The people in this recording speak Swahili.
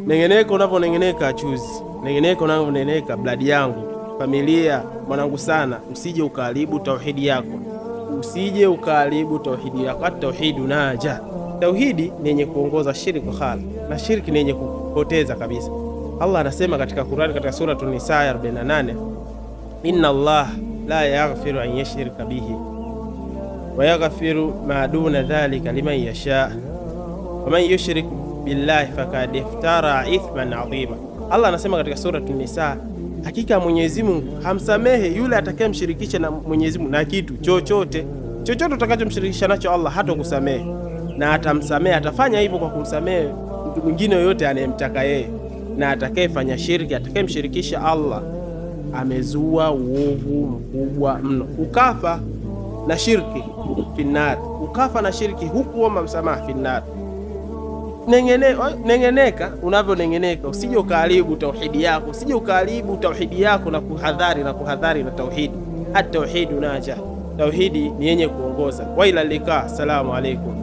Nengeneka unavyonengeneka chuzi, nengeneka unavyonengeneka bladi yangu, familia, mwanangu sana, usije ukaharibu tauhidi yako, usije ukaharibu tauhidi yako. Hata tauhidi unaja, tauhidi ni yenye kuongoza, shirki khala na shirki ni yenye kupoteza kabisa. Allah anasema katika Qur'an, katika sura An-Nisa 48, inna Allah la yaghfiru an yushrika bihi wa yaghfiru ma duna dhalika liman yasha wa man yushrik billahi fakad iftara ithman adhima. Allah anasema katika sura An-Nisa, hakika Mwenyezi Mungu hamsamehe yule atakayemshirikisha na Mwenyezi Mungu na kitu chochote. Chochote utakachomshirikisha nacho Allah hatakusamehe, na atamsamehe, atafanya hivyo kwa kumsamehe mtu mwingine yoyote anayemtaka yeye. Na atakayefanya shirki, atakayemshirikisha Allah amezua uovu mkubwa mno. Ukafa na shirki finnar, ukafa na shirki hukuomba msamaha finnar. Nengeneka unavyonengeneka, usije ukaharibu tauhidi yako, usije ukaharibu tauhidi yako na kuhadhari na kuhadhari na tauhidi. At tauhidi unaja, tauhidi ni yenye kuongoza. Wa ila liqa, assalamu alaikum.